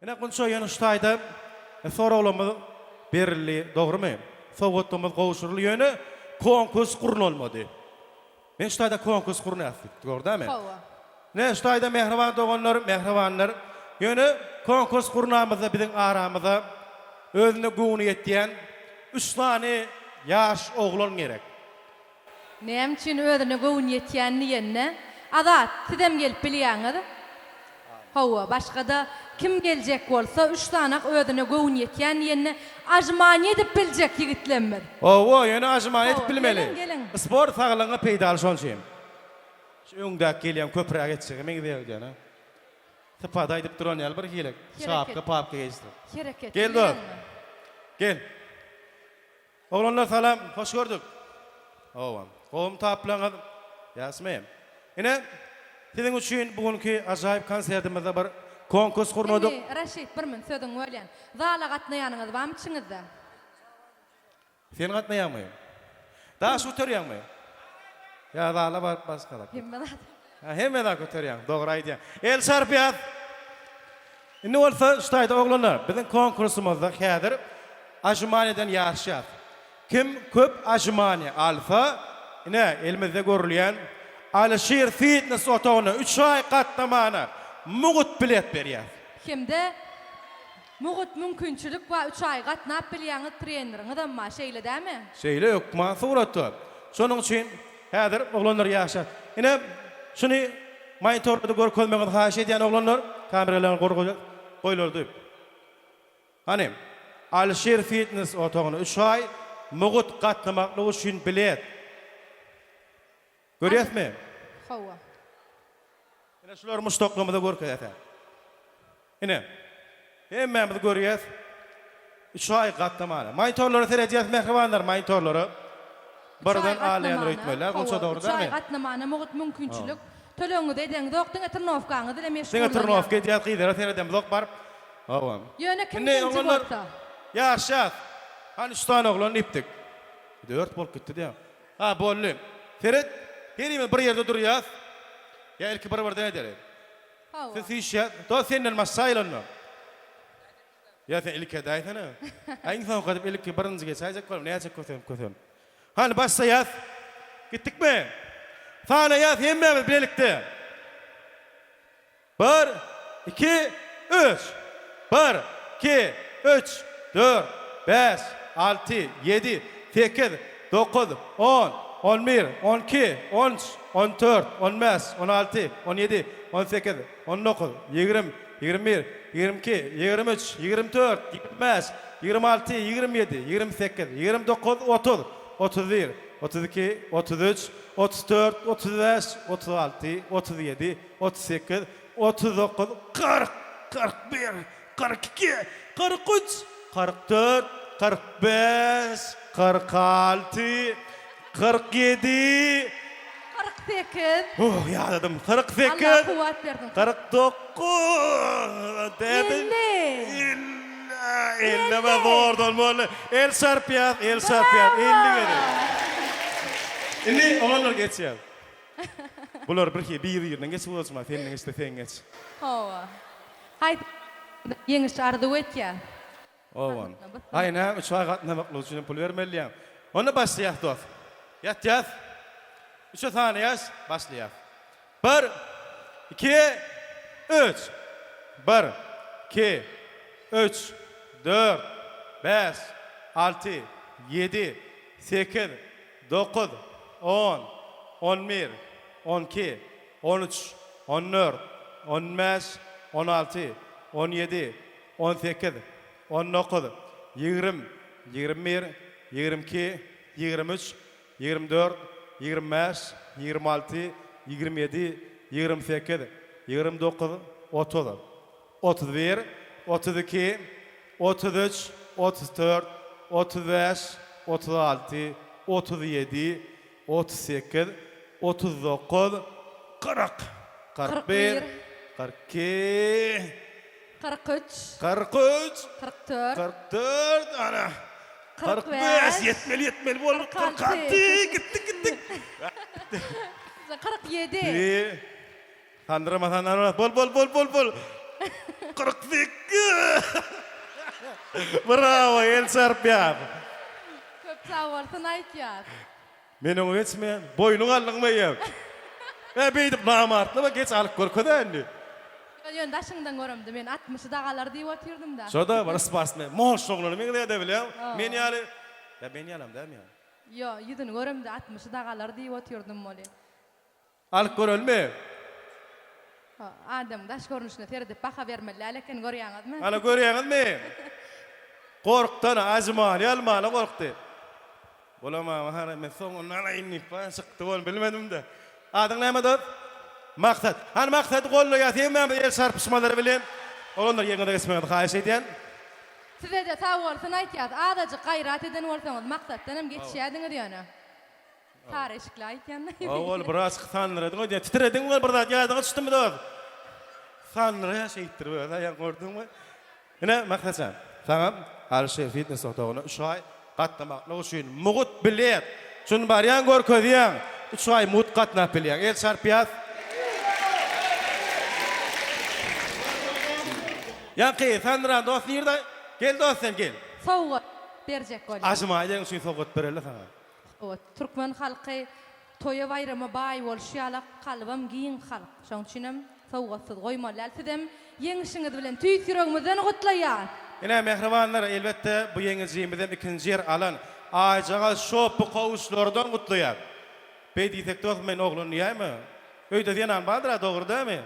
Ine Gunça ýöne şu taýda soraglarymyz berildi dogrymy? Sowgatlarymyz gowşuryldy ýöne konkurs gurnalmady. Men şu taýda konkurs gurnaýas diýipdik dogry dälmi? Hawa. Ine şu taýda mähriban doganlar, mähribanlar ýöne konkurs gurnamyzda biziň aramyza özüne göwni ýetýän üç sany ýaş oglan gerek. Näme üçin özüne göwün ýetýän diýende, Azat, sizem gelip bilýäňiz. Hawa, başga-da kim geljek bolsa, üç sanak özüne göwün ýetýän diýende, ažmaniýa edip biljek ýigitlemmiz. Hawa, ýöne ažmaniýa edip Hawa, bilmeli. geliň, geliň. Sport saglygyňa peýdaly şonuň üçin. Şu öňdäki gelýän köpräk etjege meňzeýär öýdýän-ä. Sypat aýdyp duran ýaly bir hili şapka-papka geýişdirip. Hereketli Gel dost. ýaňy. Gel. Oglanlar salam, hoş gördük. Hawa, gowumy taplaňyz? Ýagşymy? Ine, siziň üçin bu günki ajaýyp konsertimizde bir konkurs gurnadyk. Indi, Raşid, bir min, sözüňi bölýän. Zala gatnaýanyňyz barmy içiňizde? Sen gatnaýaňmy? Daş göterýäňmi? Ýa zala baryp başga zat. Hemme zat. Ha, hemme zat göterýäň, dogry aýdýaň. El çarpýas. Indi bolsa şu taýda oglanlar, biziň konkursymyzda häzir ažimaniýadan ýaryşýas. Kim köp ažimaniýa alsa, ine, elimizde görülýän Alyşir fitnes otagyna üç aý gatnamana mugt bilet berýäs. Hem-de mugt mümkinçilik bar, üç aý gatnap bilýäňiz, treneriňizem bar, şeýle dämi? Şeýle, hökman suratda. Şonuň üçin häzir oglanlar ýaşa. Ine, şuny monitorda görkezmegiňizi haýyş edýän oglanlar, kameralaryňy goýlardy. Hany, Alyşir fitnes otagyna üç aý mugt gatnamaklyk üçin bilet. Görýäsmi? Hawa. Ine şulary muşdaklarymyza görkezäs. Ine, hemmämiz görýäs. Üç aý gatnamana. Monitorlara seredýäs mähribanlar, monitorlara. Birden alýandyr öýtmeliler, gunça dogry Üç aý dälmi? gatnamana mugt mümkinçilik. Tölegiňizi edeňzok, diňe trnowkaňyz bilen Diňe meşgullanýaňyz. trnowka edýäs, gyzlara seredemzok baryp. Hawa. Ýöne kim Indi birinji oglanlar bolsa. ýaşýas. Hany üç sany oglan diýipdik. Dört bolup gitdi diýýän. Ha, boldy. Seret, herimiz bir ýerde durýas. Ýa ilki bir-birden edeli. Hawa. Siz süýşýäs. Dost senden başlaýyl onda. Ýa sen ilki edäýsene. A iň soňky edip ilki birinji geçäýjek bolam, näçe kösenip kösenip. Hany başlaýas. Gitdikmi? Sanaýas hemmämiz bilelikde. Bir, iki, üç. Bir, iki, üç, dört, bäş, alty, ýedi, sekiz, dokuz, on, on bir, on iki, on üç, on dört, on bäş, on alty, on ýedi, on sekiz, on dokuz, ýigrimi, ýigrimi bir, ýigrimi iki, ýigrimi üç, ýigrimi dört, ýigrimi bäş, ýigrimi alty, ýigrimi ýedi, ýigrimi sekiz, ýigrimi dokuz, otuz, 31, 32, 33, 34, 35, 36, 37, 38, 39, 40, 41, 42, 43, 44, 45, 46, 47, 48. Oh, ýadadym. 48. Allah kuwwat bersin. 49. 50. 50. 50 zordan boldy. El çarpýas, el çarpýas. 50 gezek. Indi oglanlar geçýär. Bular bir hili bir-birinden geçip bolçuma, senden geçse sen geç. Hawa. Haýsy ýeňiş arzuw etýär. Owan. Aý näme üç aý gatnamaklyk üçin pul bermeli diýýäň. Onda başlaýas dos. Ýatýas. Üçe sanaýas, başlaýas. Bir, iki, üç. Bir, iki, üç, dört, bäş, alty, ýedi, sekiz, dokuz, on, on bir, on iki, on üç, on dört, on bäş, on alty, on ýedi, on sekiz, on dokuz, ýigrim, ýigrimi bir, ýigrimi iki, ýigrimi üç, ýigrimi dört, ýigrimi bäş, ýigrimi alty, ýigrimi ýedi, ýigrimi sekiz, ýigrimi dokuz, otuz, 31, 32, 33, 34, 35, 36, 37, 38, 39, 40, 41, 42, 43, 43, 44, 44, ana, 45, ýetmeli, ýetmeli boldy, 46, gitdik, gitdik. 47. Sandyrama sandyrama bol bol bol bol bol. 48! Brawo, el çarpýas. Köp sag bolsun aýtýas. Men öňe geçmeýän. Boýnuňy aldyňmy eýýäm? Ä beýdip namartlama geç alyp görkezä indi. Ýok ýöne daşyňdan göremde men altmyşy dagalar diýip otyrdym-da. Şo-da bir sportsmen. Moş oglana meňzeýär-dä bilýäňmi? Men ýaly. Ýa men ýalam dälmi ýa? Ýok ýüzüni göremde altmyşy dagalar diýip otyrdym weli. Alyp görelimi? Adamyň daş görnüşine seredip baha bermeli däl eken görýäňizmi? Ana görýäňizmi? Gorkdan ajymany almana gorkdy. Bolamam hany men soňundan alaýyn diýip bana çykdy ony bilmedim-de. Adyň näme dost? Maksat. Hany Maksady gollaýas hemmämiz el çarpyşmalary bilen. Oglanlar ýeriňize geçmegiňizi haýyş edýän. Size-de sag bolsun aýtýas. Azajyk gaýrat eden bolsaňyz Maksatdanam geçýädiňiz ýöne. Sary eşikli aýtýan. Owal biraz sandyradyň öýdýän. Titrediň we bir zat ýadyňa düşdümi dost? Sandyraýar şeýtdirip öz-ä ýa gördüňmi? Ine, Maksatjan, saňa Alyşir fitnes otagyna üç aý gatnamaklyk üçin mugt bilet. Şuny barýaň görkezýäň. Üç aý mugt gatnap bilýäň. El çarpýas. Ýaňky sandyran dost nirde? Gel dost sen gel. Sowgat berjek bolýar. Ajymaý diýen üçin sowgat bereli saňa. Hawa, türkmen halky toýa-baýrama baý bolşy ýalak, kalbam giň halk. Şoň üçinem sowgatsyz goýmaly däl. Sizem ýeňişiňiz bilen tüýs ýüregimizden gutlaýas! Ine, mähribanlar, elbetde, bu ýeňijimizem ikinji ýer alan Aýjagaz şopby kowuşlardan gutlaýas. Beý diýsek dostum, men oglan diýäýme. Öýde zenan bardyr-a, dogry dämi?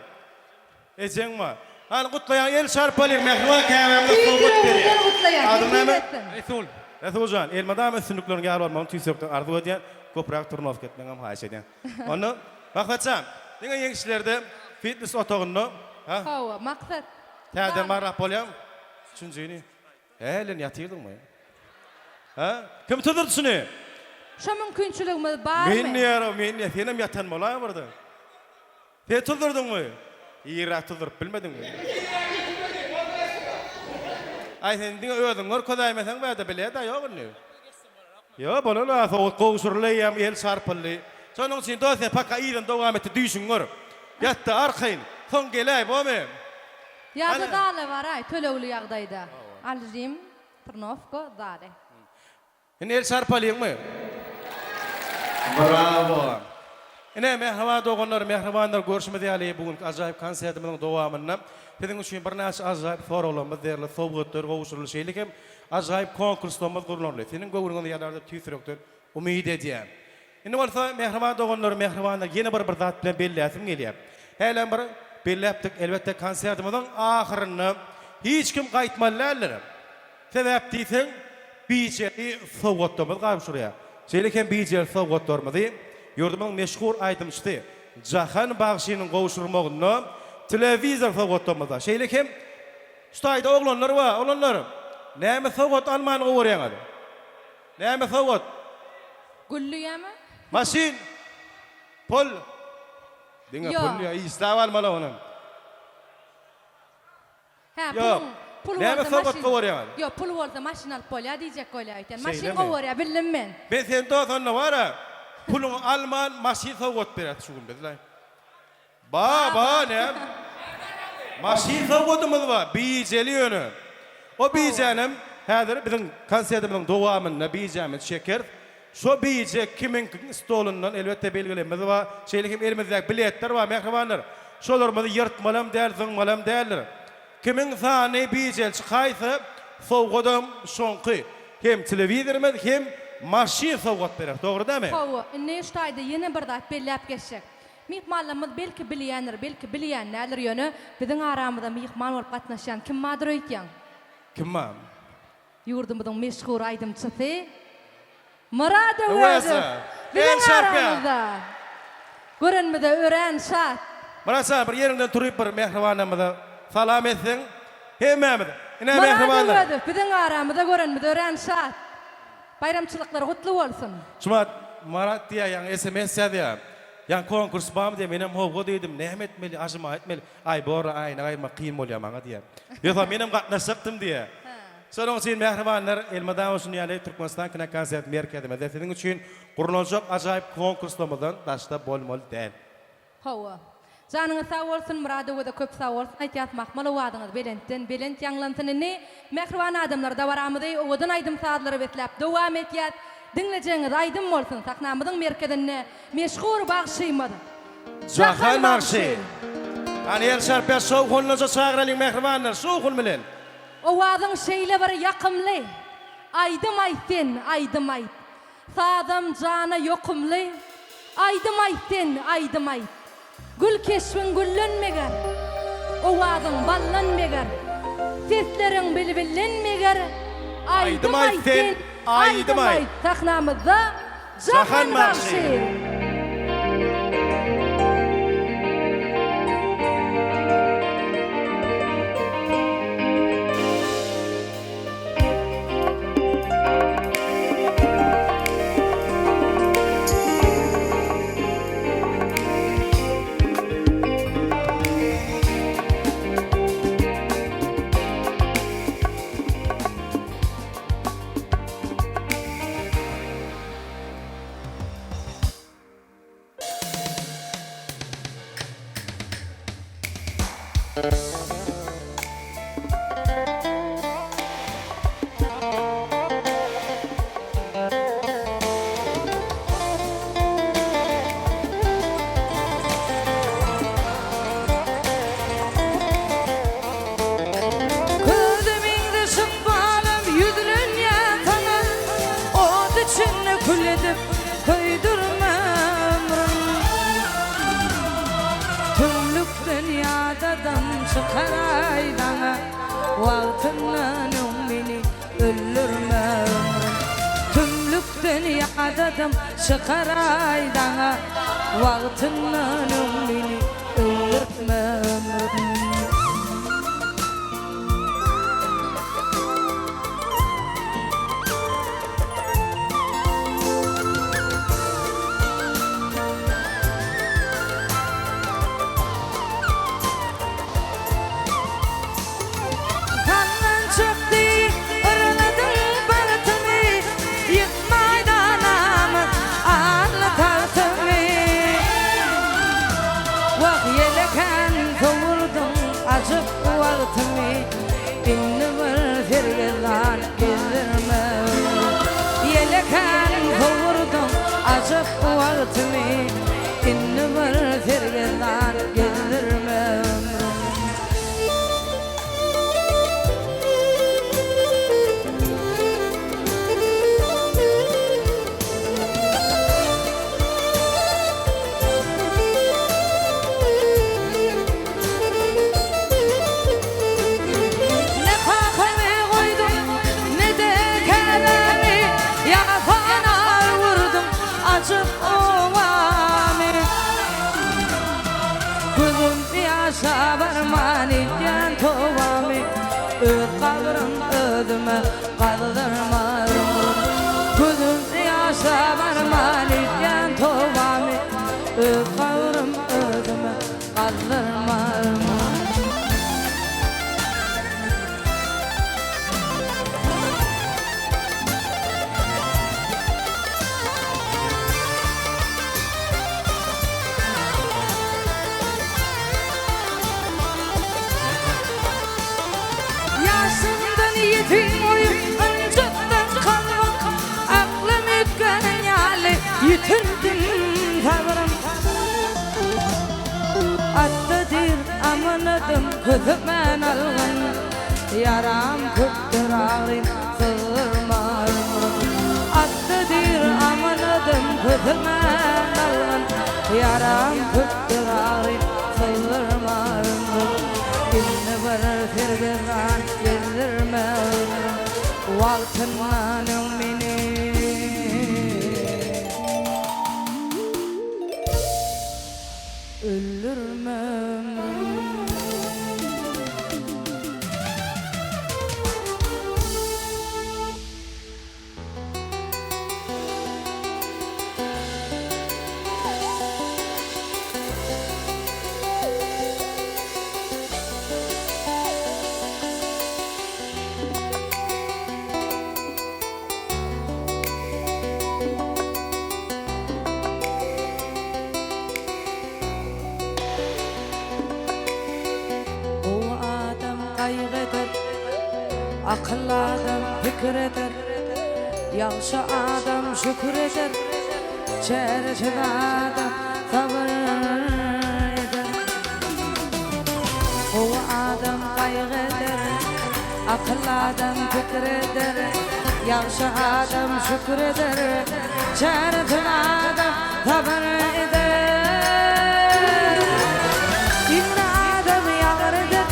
Ejeň bar. Hany gutlaýan el çarpalyň mähriban käbämize Tüýs sowgat ýüregimizden berýär. gutlaýas. Adyň Nesip näme? etsin. Resul. Resuljan, elmydama üstünlikleriň ýar bolmagyny tüýs ýürekden arzuw edýän, köpräk turnowka etmegiňem haýyş edýän. Onda, Maksatjan, diňe ýeňişlerde fitnes otagynda, ha? Hawa, Maksat. Täzeden barlap bolýarmy? Üçünjini. Hälem ýatyrdyňmy? Ha? Kim tuzdurdy şuny? Şo mümkinçiligimiz barmy? Men diýýär, men diýýär, senem ýatan bolaý birde. Sen tuzdurdyňmy? Irräk tuzduryp bilmediňmi? Aý sen diňe özüňi görkezäýmeseň bärde bilet-ä ýok indi. Ýok bolan-a sowgat gowşuryldy eýýäm el çarpyldy. Şonuň üçin dos sen paka yzyny dowam etdi düýşüňi gör. Ýat-da arkaýyn. Soň geläý bomy? Ýa-da zala baraý tölegli ýagdaýda. Aljim, trnowka, zale. Indi el çarpalyňmy? Brawo! Ine, mähriban doganlar, mähribanlar, görşümiz ýaly, bu günki ajaýyp konsertimiziň dowamynda siziň üçin birnäçe ajaýyp soraglarymyz berli, sowgatlar gowşuryldy, şeýle hem ajaýyp konkurslarymyz gurnaldy. Siziň göwnüňiz ýanar diýip tüýs ýürekden umyt edýän. Indi bolsa, mähriban doganlar, mähribanlar, ýene bir bir zat bilen belläsim gelýär. Hälem bir belläpdik, elbetde, konsertimiziň ahyrynda hiç kim gaýtmaly däldir. Sebäp diýseň, bijeli sowgatlarymyzy gabşurýar. Şeýle hem bijeli sowgatlarymyzy ýurdumyzyň meşhur aýdymçysy Jahan bagşynyň gowşurmagynda telewizor sowgatlarymyzda. Şeýle hem şu taýda oglanlar bar. Oglanlar, näme sowgat almany gowy görýäňiz? Näme sowgat? Güllüýämi? Maşyn! Pul! Diňe pul Ýok. ýa işläp almaly onam. Hä, Ýok. puluň, pul Näme bolsa sowgat maşyn. gowarýaňyz? Ýok, pul bolsa maşyn alyp bolýar diýjek bolýar öýtýän. Maşyn Şeýlemi? gowarýar, bildim men. Men seni dos onda bar-a, puluňy alman maşyn sowgat bereris şu gün biz-laý. Ba, ba, näme? Maşyn sowgadymyz bar, bijeli ýöne. O bijänem häzir biziň konsertimiziň dowamynda bijämizi çekeris. Şo bije kimiňkiň stolundan elbetde belgilemimiz bar. Şeýle hem elimizdäki biletler bar, mähribanlar. Şolarymyzy ýyrtmalam däl, zyňmalam däldir. Kimiň sany bijeli çykaýsa, sowgadam şoňky. Hem telewizorymyz, hem maşyn sowgat bereris. Dogry dämi? Hawa, indi şu taýda ýene bir zat belläp geçjek. Myhmanlarymyz belki bilýändir, belki bilýän däldir, ýöne biziň aramyza myhman bolup gatnaşýan kim bardyr öýtýäň? Kim bar? Ýurdumyzyň meşhur aýdymçysy Myrat Öwezow biziň aramyzda. Görenimize örän şat. Myrat jan bir ýeriňden turyp bir mähribanlarymyza salam etseň hemmämiz ine Myrat mähribanlar. Öwezow biziň aramyzda görenimize örän şat. Baýramçylyklar gutly bolsun. Şumat Marat diýýär ýaňy sms ýazýar. Ýaňy konkurs barmy diýýär menem howwa diýdim näme etmeli ažyma etmeli. Aý bor-a aýna gaýyrmak kyn bolýar maňa diýýär. Ýogsa menem gatnaşjakdym diýýär. Şonuň üçin mähribanlar, elmydama şuny ýaly Türkmenistan kinokonsert merkezimizde siziň üçin gurnaljak ajaýyp konkurslarymyzdan daşda bolmaly däl. Hawa. Janyňyz sag bolsun Myrat öweze köp sag bolsun aýtýas mahmal owazyňyz belentden belent ýaňlansyn indi mähriban adamlar dabaramyzy owadan aýdym sazlara besläp dowam etýäs diňlejegiňiz aýdym bolsun sahnamyzyň merkezinde meşhur bagşymyz Jahan bagşy. Hany el çarpýas şowhunlyja çagyralyň mähribanlar şowhun bilen. Owazyň şeýle bir ýakymly aýdym aýt sen aýdym aýt Sazam jana ýokumly, Aýdym aýt sen, aýdym aýt. Gül keşbiň gülden meger, Owazyň baldan meger, Sesleriň bilbilden meger, Aýdym aýt sen, aýdym aýt. Sahnamyzda Jahan bagşy. Köze meňzeş ykbalym ýüzlenýär saňa, Ot içinde kül edip köýdürme ömrüm. Tümlükden ýadadan çykaraý daňa, Wagtyndan öň meni öldürme ömrüm. Tümlükden ýadadam çykaraý daňa, Wagtyndan öň meni öldürme ömrüm. Sallançak deý yrladyň bagtymy, Ýykmaýdan namys arly tagtymy. Wah, ýelekän sowurdyň ajyp wagtymy, Indi bir sergezdan gezdirme. Ýelekän sowurdyň ajyp wagtymy, Indi bir sergezdan gezdirme. Ne kakamy goýdum, ne-de käbämi, Ýasana öwürdim ajyp obamy. Gözüm ýaşa barman edýän tobamy, Öz gabrym özüme gazdyrma ömrüm. Gözüm ýaşa barman edýän tobamy, Öz gabrym özüme gazdyrma ömrüm. Ýaşymdan ýetim goýup ynjytdyň kalbym, Aklym üýtgän ýaly ýitirdim sabrym. Atda diýr amanadym kösemän algyn, Ýaram köpdür agrym syzdyrma ömrüm. Atda diýr amanadym kösemän algyn, Ýaram köpdür agrym syzdyrma ömrüm. Indi bir sergezdan gezdirme ömrüm, Wagtyndan öň meni. Öldürme ömrüm. Akylly adam pikir eder, Ýagşy adam şükür eder, Çäresiz adam sabyr eder. Gowy adam gaýgy eder, Akylly adam pikir eder, Ýagşy adam şükür eder, Çäresiz adam sabyr eder. Iňňe adam ýagyr eder,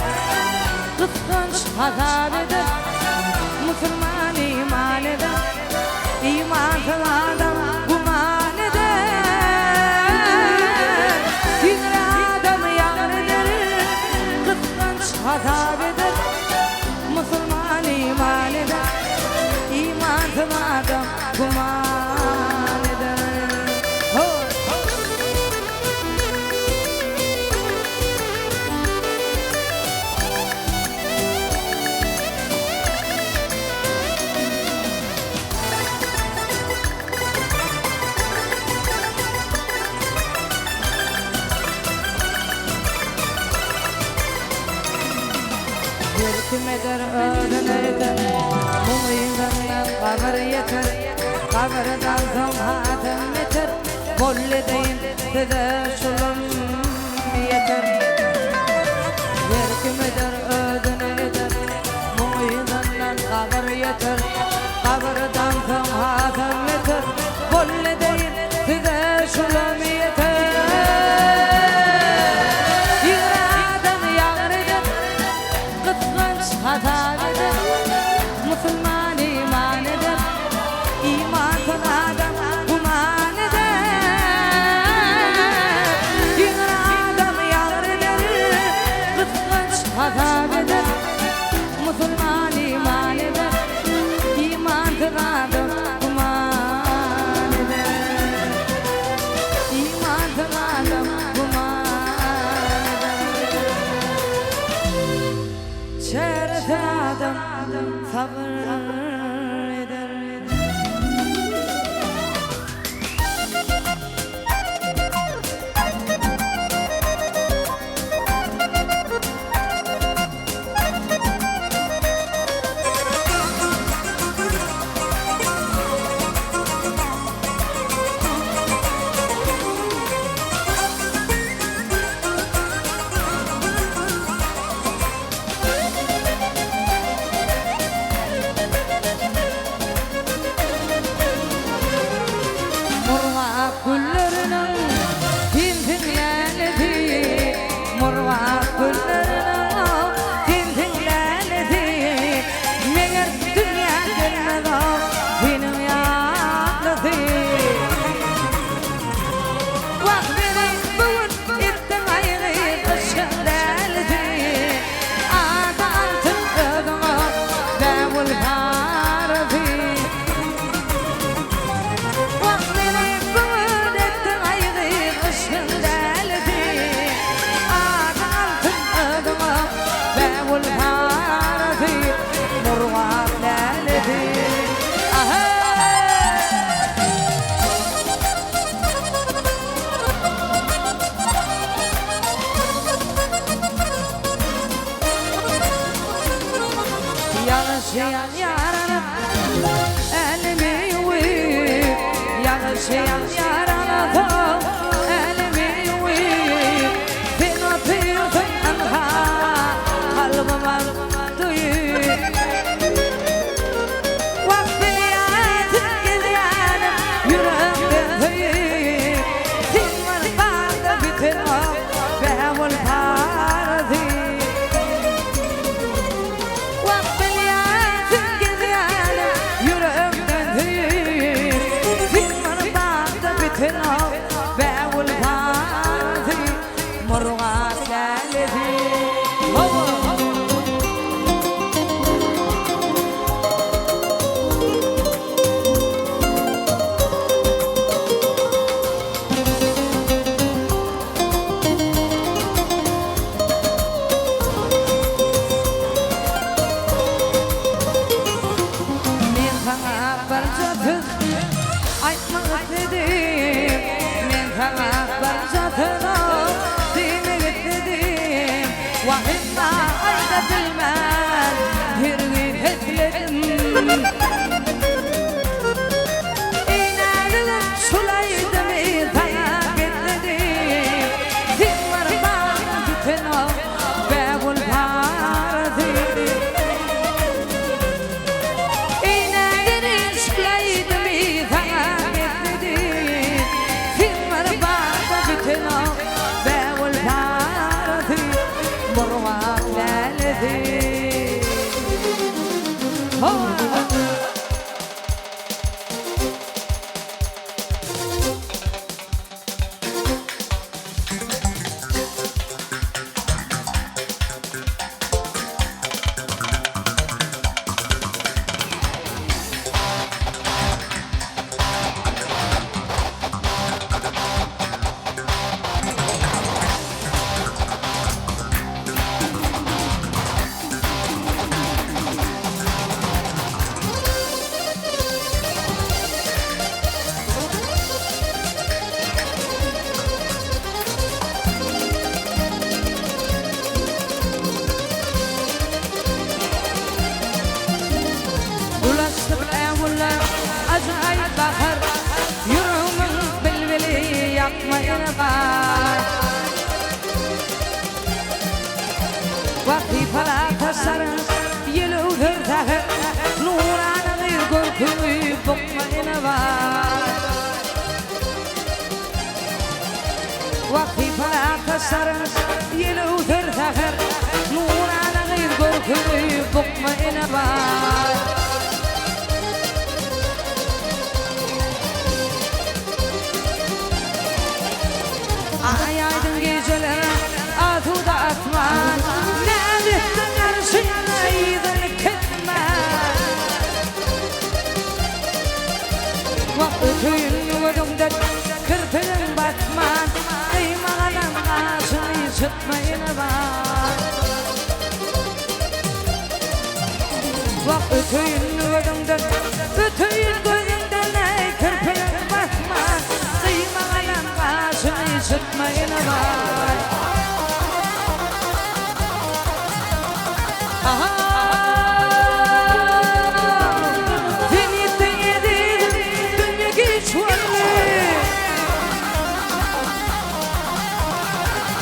Gysganç hasap eder, Musulman iman eder, Imansyz adam güman eder. Iňňe adam ýagyr eder, Gysganç hasap eder, Musulman iman eder, Imansyz adam güman eder. Ho! Her kim eder özüne eder, Muňyňdan gabyr ýeter, Gabyrdan soň hasam beter, Boldy deýin size şulam ýeter. Her kim eder özüne eder, Muňyňdan gabyr ýeter, Gabyrdan soň hasam beter, Boldy deýin size şulam ýeter. Ýigri adam ýagyr eder, Gysganç hasap eder, Musulman iman eder, Imansyz adam güman eder. Ýigri adam ýagyr eder, Gysganç hasap eder, Musulman iman eder, Imansyz adam güman eder. Imansyz adam güman eder. Çäresiz adam sabyr eder. Murgap gülleriniň sensiň lälesi, Murgap gülleriniň sensiň lälesi, Meger dünýä gelmez o seniň ýalysy. Wah meni bu gün etdiň aýry yşkyň dälisi, Ady altyn özüňe bägül parasy. Wah meni bu gün etdiň aýry yşkyň dälisi, Ady altyn özüňe bägül parasy, Murgap lälesi. Aheý! Ýagyş ýaýar älemi ýuwup, Ýagyş ýaýar älemi ýuwup, Sen otyrsyň ynha kalbyma duýup. Wah bilýänsiň gezýänim ýürekden söýüp, Sen bir bagda biten bägül parasy. Wah bilýänsiň gezýänim ýürekden söýüp, Sen bir bagda. Hawa. Ulaşdy bägüller, ajaýyp bahar, Ýüregimiň bilbili ýakma ene bar. Wahypala taşlaryň ýel öwser säher, Nurana gyz görküňi bukma ene bar. Wahypala taşlaryň ýel öwser säher, Nurana gyz görküňi bukma ene bar. Aý aýdyň gijeler asuda asman, Näz etdiň arşyna yzyny kesmän. Wah öteýin gözüňden kirpigiň batman, Gyýmagalam gaşyňy çytma ene bar. Wah öteýin gözüňden, öteýin gözüňden eý kirpigiň batman, Gyýmagalam gaşyňy çytma ene bar. Aha! Sen ýetdiň ezizim, dünýe giç boldy.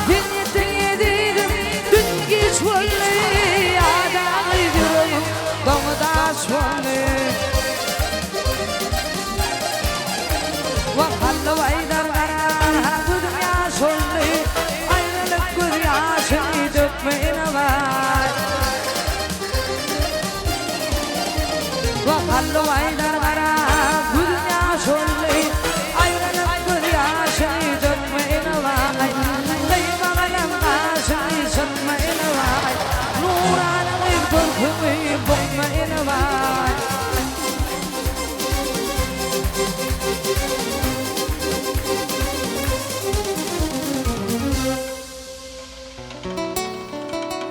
Sen ýetdiň ezizim, dünýe giç boldy. Ýadagy ýüregim doňy daş boldy. Wah, Hally aýdar gara, gözüm ýaş boldy. Aýralyk göz ýaşyny dökme ene baý. Wah, Hally aýdar gara, gözüm ýaş boldy. Aýralyk göz ýaşyny dökme ene baý. Gyýmagalam gaşyny çytma ene baý. Nurana gyz görküňi bukma ene baý.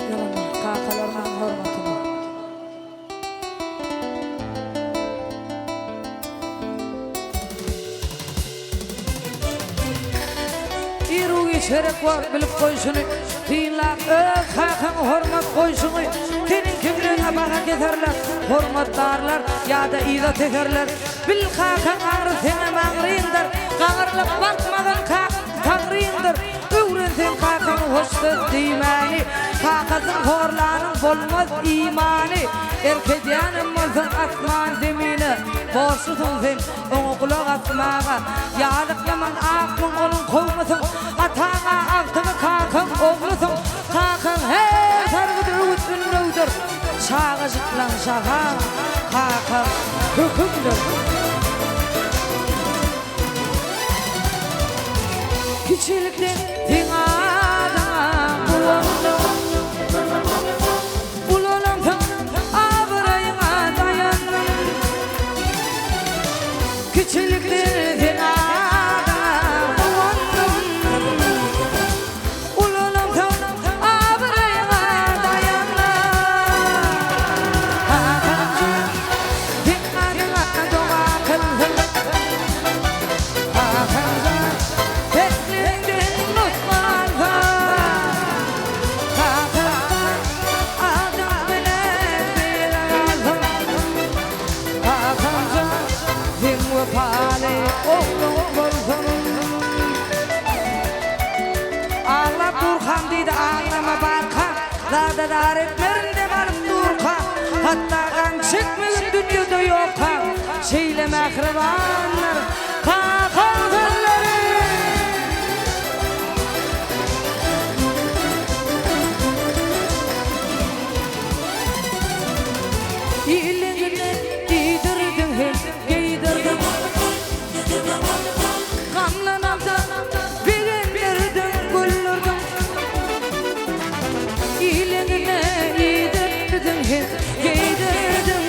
Ýalana kakalarynyň hormatyna. Iru-giç gerek wagt bilip goýşuny, Synlap öz kakaňy hormat goýşuňy, Seniňki bilen baha keserler, Hormatdarlar ýa-da yza teserler. Bil kakaň aňry seňem aňryňdyr, Gaňyrlyp bakmagyn kakaň Taňryňdyr. Öwren sen kakaňa hoş söz diýmäni, Kakasyn horlanyň bolmaz imany. Erk edýänem bolsaň asman zemine, Borçlusyň sen oňa gulak asmaga. Ýazyklaman akmyň onuň kowmusyň, Ataň-a agtygy kakaň oglusyň. Kakaň her sargydy öwüt ündewdir, Çagajyklaň şaha kakaň hökümdir. Kiçilikden seň adyňa guwandym. Ulalansoň abraýyňa daýandym. Kiçilikden seň adyňa guwandym. Ulalansoň abraýyňa daýandym. Kakamjan, seň adyňa doga kyldym. Kakamjan, pesligiňden nusga alsam. Kakamjan, adyň bilen bile galsam. Kakamjan, seň wepaly ogluň bolsam. Aglap durkam diýdi, aglama barka, Zada zar etmerin dem alyp durka, Hatda gam çekmegin dünýede ýokka, Şeýle mähribandyr kakaň sözleri. Iliň. geýdirdiň.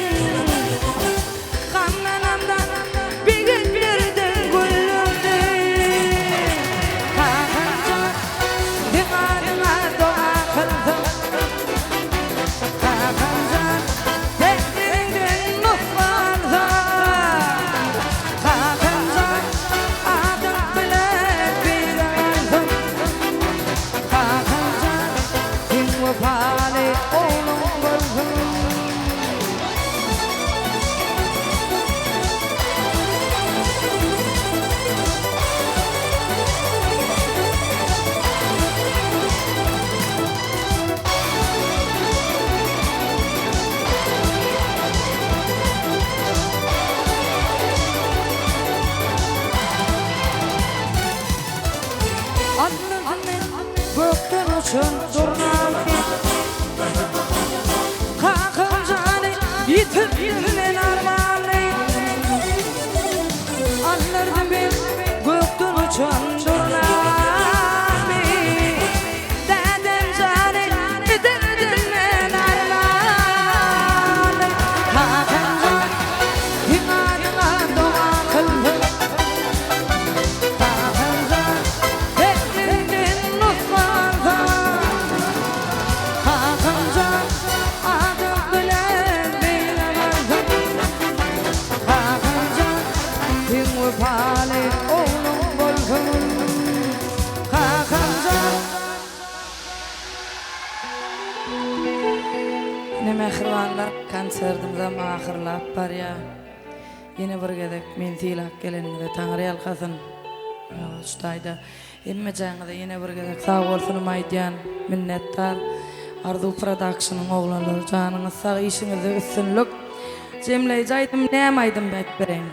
Gamlanamda begenç berdiň, güldürdiň. Kakam jan, seň adyňa doga kylsam. Kakam jan, päkleriňden nusga alsam. Kakam jan, adyň bilen beýle galsam. Kakam jan, seň wepaly ogluň bolsam. Alnyndan gökden uçan durnam. Kakam jany ýitirdim men armany. Alnyndan gökden uçan durnamy. Dädem jany ýitirdim men armany. Kakam jan seň adyňa doga kyldym. Kakam jan Elinden nusga alsam. Kakam jan adyň bilen beýle galsam. Kakam jan seň wepaly ogluň bolsam. Kakam jan. Ine mähribanlar konsertimizem ahyrlap barýar. Ýene bir gezek meni sylap geleniňize Taňry ýalkasyn. Şu taýda hemmejäňize ýene bir gezek sag bolsunymy aýdýan. Minnetdar. Arzuw Productionyň oglanlary janyňyz sag işiňizde üstünlik. Jemleýji aýdym näme aýdym aýdyp bereýin.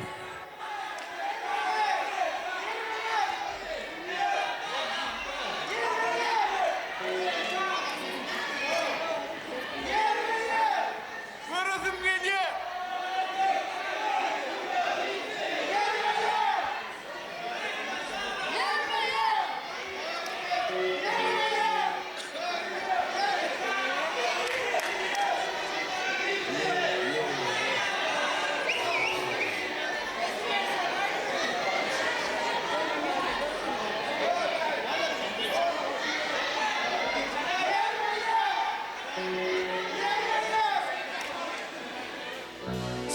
Göresim gelýär.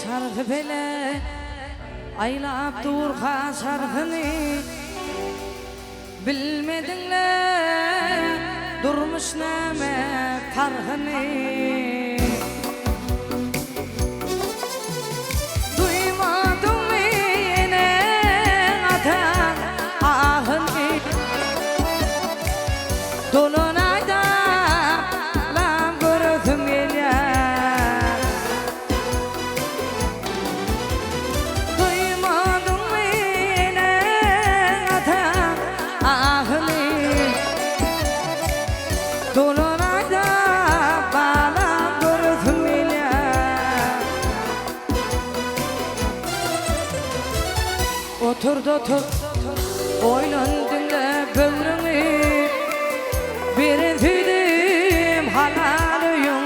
Çarhy pelek aýlap durka çarhyny, Bilmediň-le durmuş näme parhyny. Duýmadyňmy eneň-ataň ahyny, Dolanaýda lam göresim gelýär. Duýmadyňmy eneň-ataň ahyny, Dolanaýda balam göresim gelýär. Otur-da otur, oýlan diňle böwrüňi, Beren süýdüm halal öýüň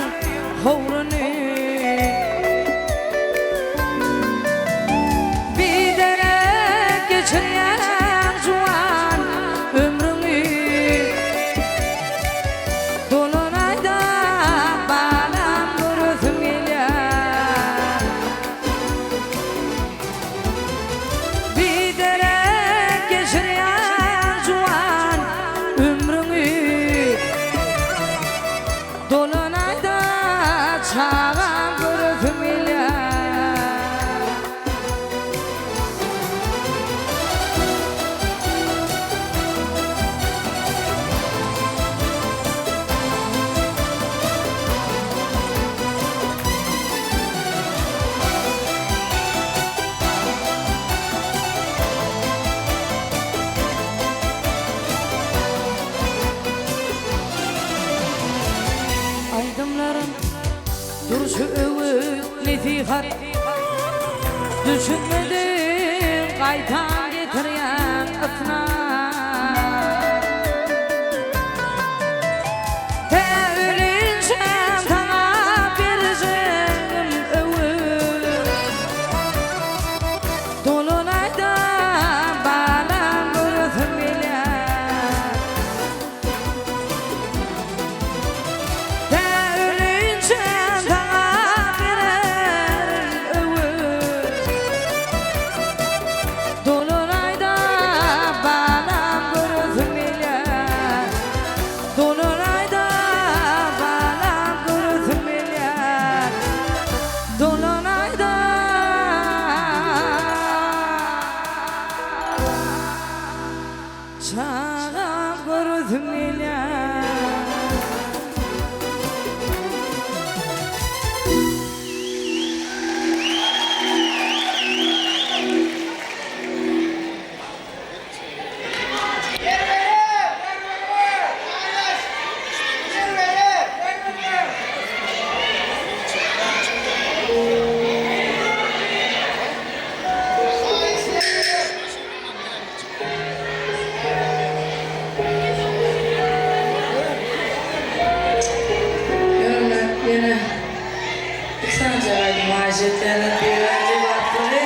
howruny. Biderek geçirýäň juwan ömrüňi, Dolanaýda balam göresim gelýär. Biderek geçirýän juwan ömrüňi, Dolanaýda çagam göresim gelýär. Aýdymlarym durşy öwüt-nesihat, Düşünmediň gaýtam getirýäň ysnat. Tä ölinçäm saňa berjek. Täze aýdym haýyş etýänler biri Lebaply.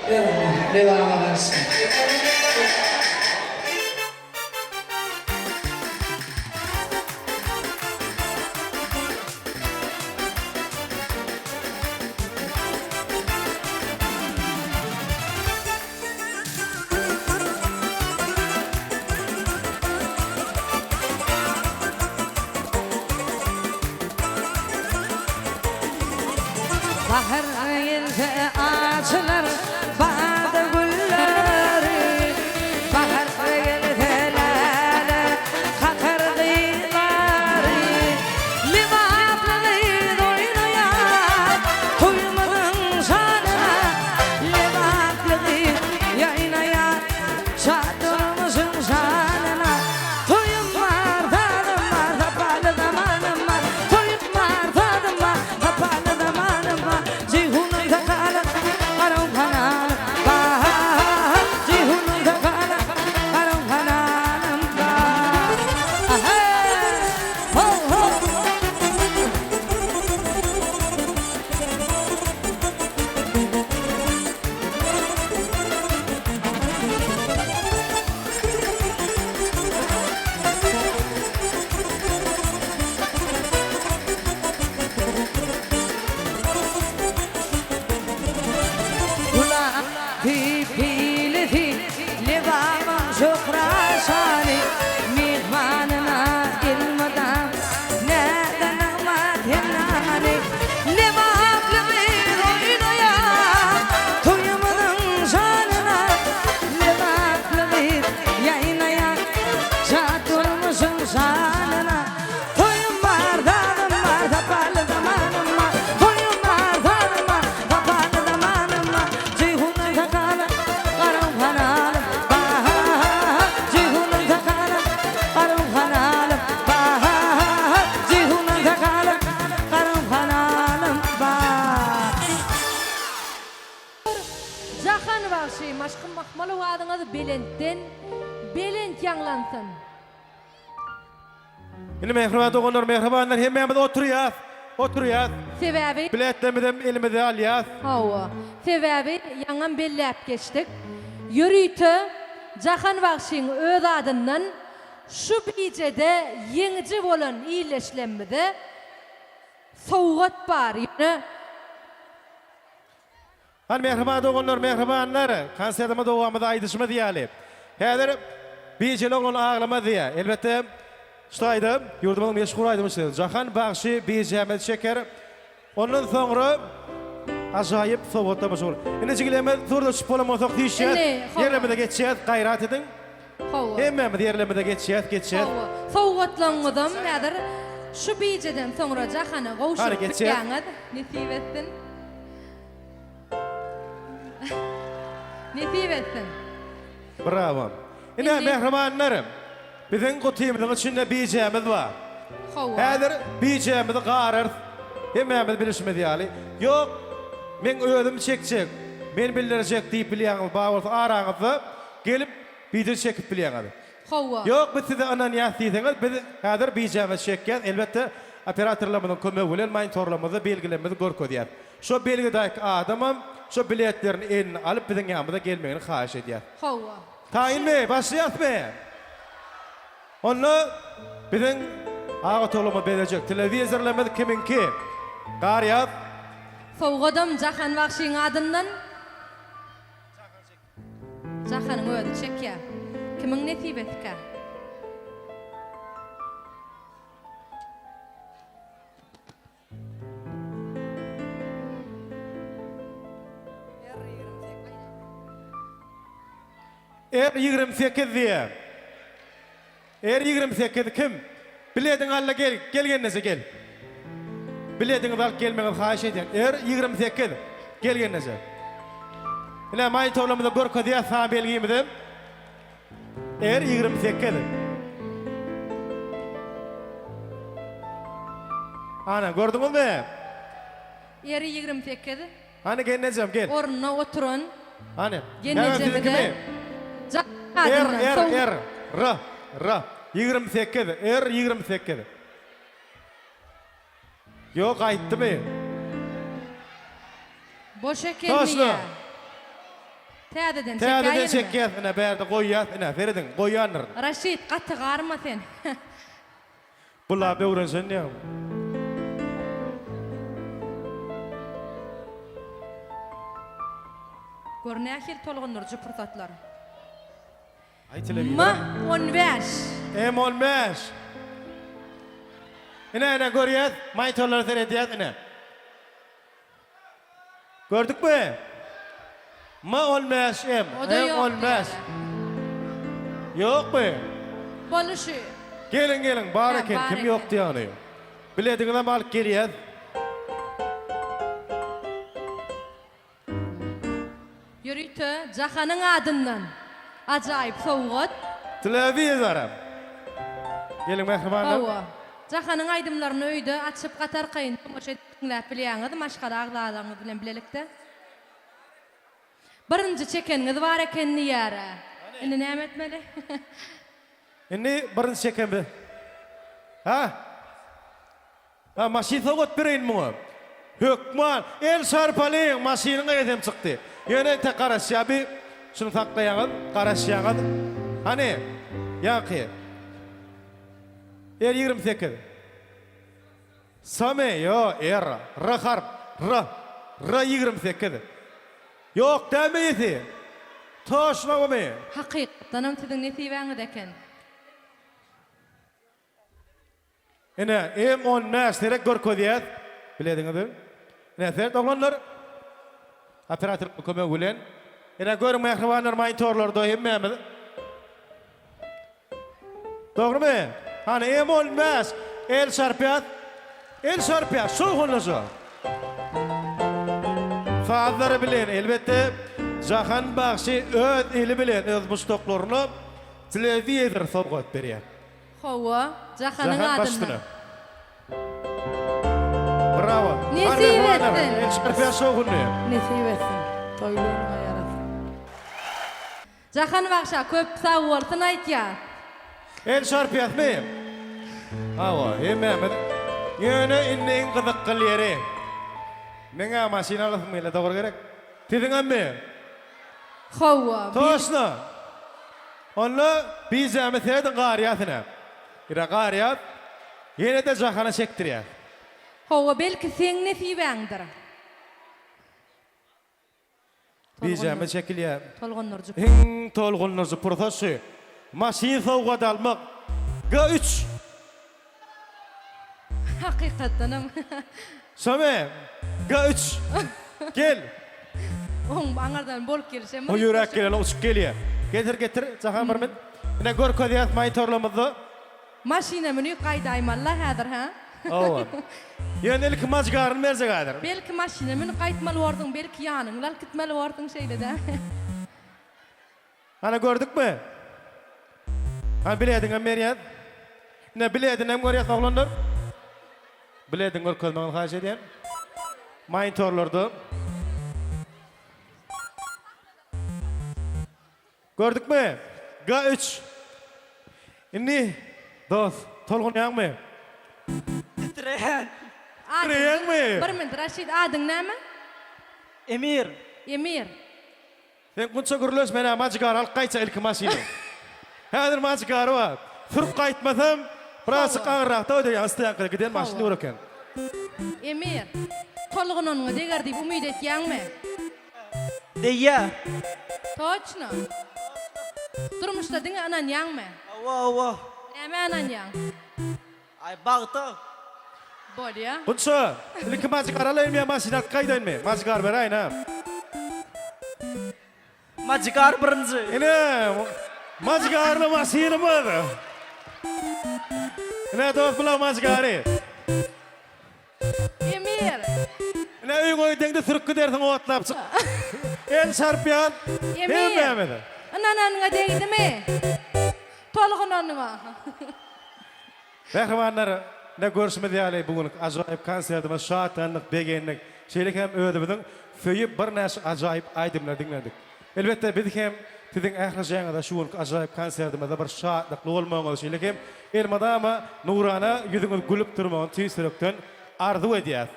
Ber Lebaba garşy. Bahar gelse açylar bada gülleri, Bahar gelse läle kakar gyzlary. Lebaply gyz oýnaýar toýumyzyň şanyna, Lebaply gyz ýaýnaýar şat durmuşyň şanyna. Toýum bar, sazym bar, sapaly zamanym bar. Toýum bar, sazym bar, sapaly zamanym bar. Jeýhunyň sakaly, garaň kanalym bar. Jeýhunyň sakaly, garaň kanalym bar. Aha! Ho, ho! Gulak pipilisi Lebabam şöhrat şany Myhmanyna elmydam Näze nygmat hennany Lebaply gyz oýnaýar Toýumyzyň şanyna Lebaply gyz ýaýnaýar Şat durmuşyň şanyna Toýum bar, sazym bar, sapaly zamanym bar Toýum bar, sazym bar, sapaly zamanym bar Jeýhunyň sakaly, garaň kanalym bar Jeýhunyň sakaly, garaň kanalym bar Jeýhunyň sakaly, garaň kanalym bar. Jahan bagşy Maşky Mahmal owazyňyz belentden belent ýaňlansyn. Indi mähriban doganlar, mähribanlar hemmämiz oturýas, oturýas. Sebäbi. Biletlerimizem elimize alýas. Hawa. Sebäbi ýaňam belläp geçdik. Ýörite Jahan bagşyň öz adyndan şu bijede ýeňiji bolan ildeşlemmize sowgat bar. Ýöne. Hany mähriban doganlar, mähribanlar, konsertimiz dowamyda aýdyşymyz ýaly, häzir bijeli oglan aglamaz diýýär. Elbetde, şu taýda ýurdumyzyň meşhur aýdymçysy Jahan bagşy bijämizi çeker. Ondan soňra ajaýyp sowgatlar meşhur. Indi jigilerimiz surata düşüp bolan bolsak süýşýäs, ýerlerimize geçýäs, gaýrat ediň. Hawa. Hemmämiz ýerlerimize geçýäs, geçýäs. Hawa. Sowgatlaryňyzam häzir şu bijeden soňra Jahana gowşuryp bilýäňiz. Nesip etsin. Nesip etsin. Brawo. Ine mähribanlar, biziň gutymyzyň içinde bijämiz bar. Hawa. Häzir bijämizi gararys. Hemmämiz bilişimiz ýaly. Ýok, meň özüm çekjek, men bildirjek diýip bilýäňiz bar bolsa araňyzda gelip bije çekip bilýäňiz. Hawa. Ýok, biz size ynanýas diýseňiz, biz häzir bijämizi çekýäs. Elbetde, operatorlarymyzyň kömegi bilen monitorlarymyzda belgilerimizi görkezýäs. Şo belgidäki adamam şo biletlerini eline alyp biziň ýanymyza gelmegini haýyş edýäs. Hawa. Taýynmy? Başlaýasmy? Onda biziň ak otaglarymyzy bezejek telewizorlarymyz kimiňki? Garýaz. Sowgadam Jahan bagşyň adyndan. Jahanyň özi çekýär. Kimiň nesibesikä? R 28 diýýär. R 28 kim? Bilediňi al-da gel, gel gelneje gel. Bilediňizi alyp gelmegiňizi haýyş edýän. R 28 gel gelneje. Ine monitorlarymyzda görkezýär san belgimizi. R 28. Ana gördüňizmi? R 28. Hany gelnejem gel. Ornuna oturan Hany. gelnejemize R R R R R 28 R 28. Ýok gaýtdymy? Boş eken Toşna. diýýä. Täzeden Täzeden çekäýelimi? çekýäs ine bärde goýýas ine serediň goýýandyr. Raşit gaty garma sen. Bula öwrenşen diýýäňmi? Gör nähili tolgundyryjy pursatlar. Aý telewizor. M 15. M 15. Ine ine görýäs, monitorlara seredýäs ine. Gördükmi? M 15 M. O-da M ýok 15. diýýärler. Ýokmy? Boluşy. Geliň geliň bar Hä, eken bar kim eken. ýok diýýäni. Bilediňizem alyp gelýäs. Ýörite Jahanyň adyndan ajaýyp sowgat. Telewizoram. Geliň mähribanlar. Hawa. Jahanyň aýdymlaryny öýde açyp gaty arkaýyn tomaşa edip diňläp bilýäňiz maşgala agzalaryňyz bilen bilelikde. Birinji çekeniňiz bar eken diýýär-ä. Indi näme etmeli? Indi birinji çeken biz. Hä? Ha maşyn sowgat bereýin muňa. Hökman el şarpalyň maşynyň eýesem çykdy. Ýöne entek garaşýa bi şuny saklaýaňyz garaşýaňyz. Hany ýaňky R 28 Samy ýo R R harp R R 28 Ýok dälmi eýesi? Toşnawymy? Hakykatdanam siziň nesibäňiz eken. Ine, M 15 seret görkezýäs. Bilediňiz. Ine, seret oglanlar. Operatorlyk kömegi bilen. Ine, görüň mähribanlar monitorlarda hemmämiz. Dogrymy? Hany M 15 el çarpýas. El çarpýas, şowhunlyja. Sazlary bilen, elbetde, Jahan bagşy öz eli bilen öz muşdaklaryna telewizor sowgat berýär. Hawa, Jahanyň Jahan baş adyndan. üstüne. Brawo. Nesip etsin. El çarpýan şowhunly. Nesip etsin. Toýlaryňa ýarasyn. Jahan bagşa köp sag bolsun aýtýas. El çarpýasmy? Hawa, hemmämiz. Ýöne indi iň gyzykly ýeri. Meň-ä maşyn alasym gelýär, dogry gerek? Siziňemmi? Hawa. Toşna. Onda bijämi serediň garýas ine. Ine garýas. Ýene-de jahana çekdirýäs. Hawa belki seň nesibäňdir. Bijäme çekilýär. Tolgundyryjy. Iň tolgundyryjy pursat şu. Maşyn sowgat almak. G üç. Hakykatdanam. Şomy? G üç. Gel. Oň aňyrdan bolup gelişem. O ýöräp gelene uçup gelýär. Getir getir Jahan bir min. Ine görkezýäs monitorlarymyzda. Maşyna münüp gaýdaýmalyla häzir hä? Hawa. Ýöne ilki majgaryny berjek häzir. Belki maşyna münüp gaýtmaly borsuň, belki ýanyň bilen alyp gitmeli borsuň şeýle-dä. Ana gördükmi? Hany bilediňem berýäs. Ine biledinem görýäs oglanlar. Bilediňi görkezmegiňizi haýyş edýän. Monitorlarda. Gördükmi? G üç. Indi dost, tolgunýaňmy? Titreýän. Titreýäňmi? Bir minut Raşid adyň näme? Emir. Emir. Sen munça gürleş menä majigary alyp gaýtja ilki maşyny. Häzir majigary bar. Sürüp gaýtmasam birazjyk agyrrakda ödeýän stoýankada giden maşyn dur eken. Emir, tolgunanyňa deger diýip umyt etýäňmi? Deýýä. Toçno. Durmuşda diňe ynanýaňmy? Hawa hawa. Nämä ynanýaň? Aý bagta. Bolýa. Gunça, ilki majigary alaýynmy ýa maşyny alyp gaýdaýynmy? Majigary beräýin-ä. Majigar birinji. Ine, majigarly maşynymyz. Ine dost bulaň majigary. Emir. Ine öýüňe gideňde sürüp gidersiň otlap çyk. El çarpýan Emir. hemmämiz. Ynananyňa degdimi? Tolgunanyňa. Mähribanlar, ine görşümiz ýaly bu günki ajaýyp konsertimiz şatlandyk, begendik. Şeýle hem özümiziň söýüp birnäçe ajaýyp aýdymlary diňledik. Elbetde biz hem siziň ählijeňize şu günki ajaýyp konsertimizde bir şatlykly bolmagyňyzy şeýle hem elmydama nurana ýüzüňiz gülüp durmagyny tüýs ýürekden. arzuw edýäs.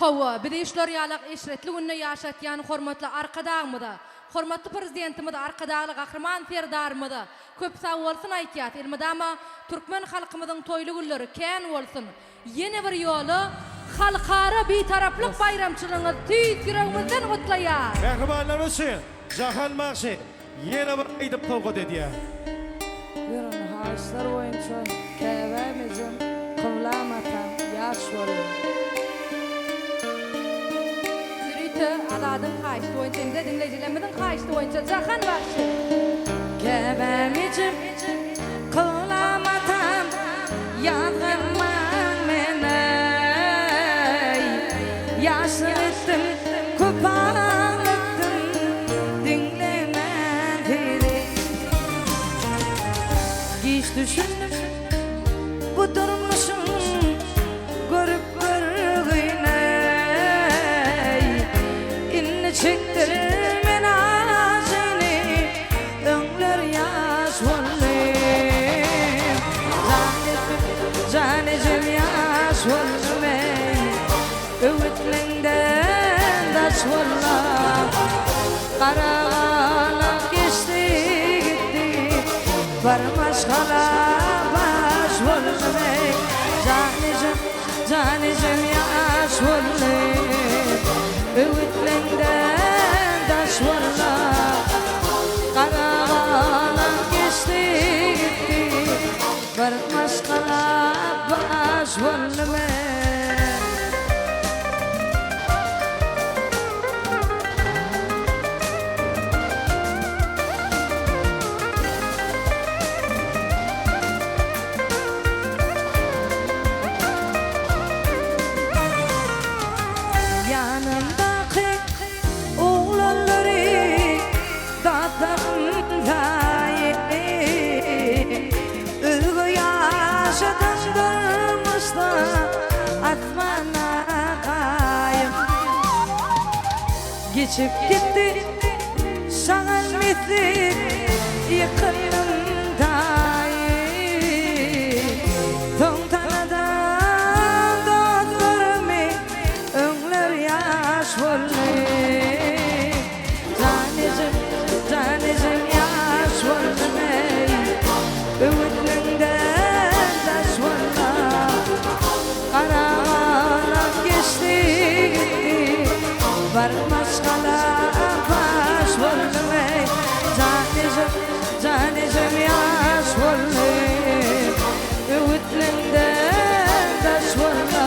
Hawa, bizi şular ýalak eşretli günde ýaşatýan hormatly Arkadagymyza, hormatly Prezidentimiz Arkadagly Gahryman Serdarymyza köp sagbolsun aýtýas. Elmydama türkmen halkymyzyň toýly günleri kän bolsun! Ýene bir ýola Halkara Bitaraplyk baýramçylygyňyz tüýs ýüregimizden gutlaýas! Mähribanlarymyz üçin Jahan bagşy ýene bir aýdym sowgat edýär. Ýören haýyşlar boýunça Käbäm ejem, kyblam atam ýaş boldy. Ýörite Azadyň haýyşty boýunça hem-de diňleýjilerimiziň haýyşty boýunça Jahan bagşy. Käbäm ejem, kyblam atam Ýazgarmaň meni, Ýaşlyk etdim, köp aglatdym, Diňlemän seni. Giç düşündim bu durmuşyň görüp görgüne, Indi çekdirmen ajyny, Öňler ýaş boldum, Jan ejem, jan ejem ýaş boldum eý, Öwütleňden daş boldum. Gara galam geçdi gitdi, Bir maşgala baş boldum eý, Jan ejem, jan ejem ýaş boldum, Öwütleňden daş boldum. Gara galam geçdi gitdi, Bir maşgala baş boldum eý. Ýanymdaky oglanlary dadam daýy Özge ýaşadan durmuşda asmana gaýym Geçip gitdi şagal misli ýykyldym daýy Soň tanadam dostlarymy Öňler ýaş boldy Jan ejem, jan ejem ýaş boldum eý Öwütliňden daş bolma Gara galam geçdi gitdi Bar maşgala baş boldum eý Jan ejem, jan ejem ýaş boldum Öwütliňden daş bolma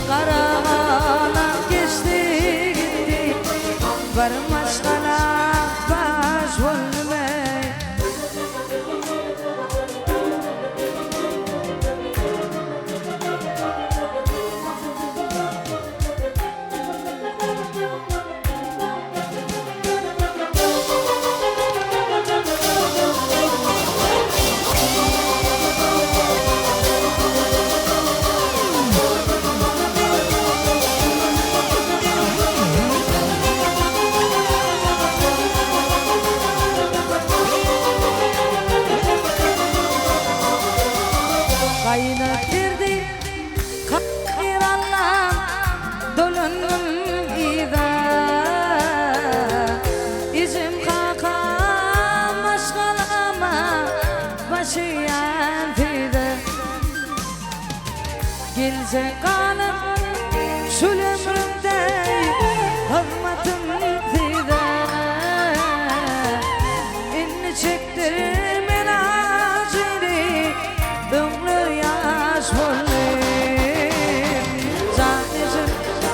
Gara galam geçdi gitdi Bir maşgala baş boldum eý. Gaýnat berdi Kadyr Allam dolandym yza Ejem kakam maşgalama baş eýän size Geljek galan şul ömrümde hyzmatym size Indi çekdirmen ajyny öňler ýaş boldum Jan ejem,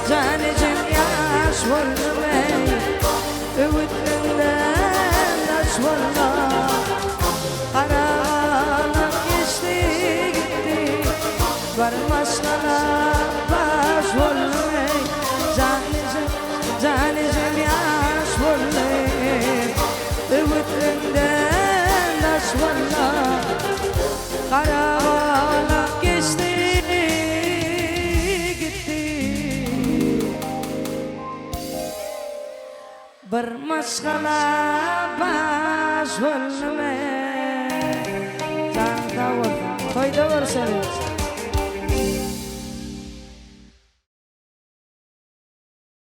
jan ejem ýaş boldum eý Öwütleriňden daş bolma Gara galam geçdi gitdi Bir maşgala baş boldum eý Jan ejem, jan ejem ýaş boldum Öwütleriňden daş bolma Gara galam geçdi gitdi. Bir maşgala baş boldum ey. Janyň sag bolsun. Toýda görüşeli.